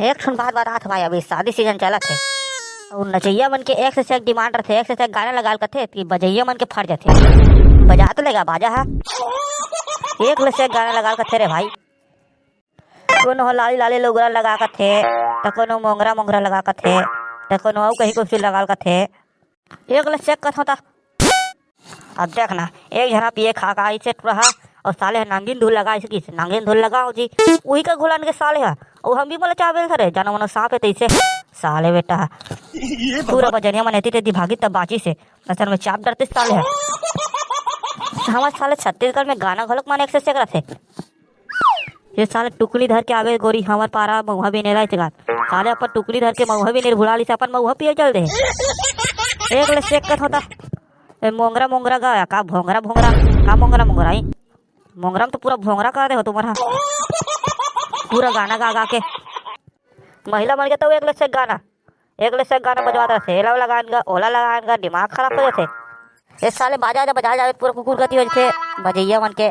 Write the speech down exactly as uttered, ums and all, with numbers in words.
एक ठन बात बतात भाई, अभी शादी सीजन चलत हे, अउ नचइया मन के एक से एक डिमांड रथे, एक से एक गाना लगा ल कथे कि बजइया मन के फट जाथे। बजा तो लेगा बाजा हा, एक ले से एक गाना लगा ल कथे रे भाई। कोनो ह लाली लाली लुगरा लगा कथे, त कोनो मोंगरा मोंगरा लगा कथे, त कोनो अउ कहीं कुछ लगा ल कथे। एक ले से एक कथों ता। अब देख ना, एक झना पिए खा का आइसे टुरा हा, अउ साले ह नांगिन धुन लगा आइसे किसे, नांगिन धुन लगा हो जी, उही का घुलान के साले हा, अउ हम भी मोला चाबेल धरे, जानो मनो सांप हे तइसे, साले बेटा हा। पूरा बजनिया मन एती तेती भागी तब बाँचिस हे, नसर में चाप डरते साले हा। हमर साले छत्तीसगढ़ में गाना घलोक मन एक से एक रथे। ये साले टुकली धर के आवे गोरी हमर पारा मउहा बिनेला इसे गात। साले अपन टुकली धर के मउहा बिनेल भुला लिस, अपन मउहा पिए चल दे। एक ले से एक कथों ता। ए, मोंगरा मोंगरा गाया का, भोंगरा भोंगरा का, मोंगरा मोंगरा ही। मोंगरा में तो पूरा भोंगरा कर दे हो तुम्हारा। पूरा गाना गा गा के महिला मन के तो एक ले से एक गाना, एक ले से एक गाना बजवात रथे, एला लगान गा, ओला लगान गा, दिमाग खराब हो जाथे। ए साले बाजा जा बजा जावे, पूरा कुकुर गति हो जाथे बजैया मन के।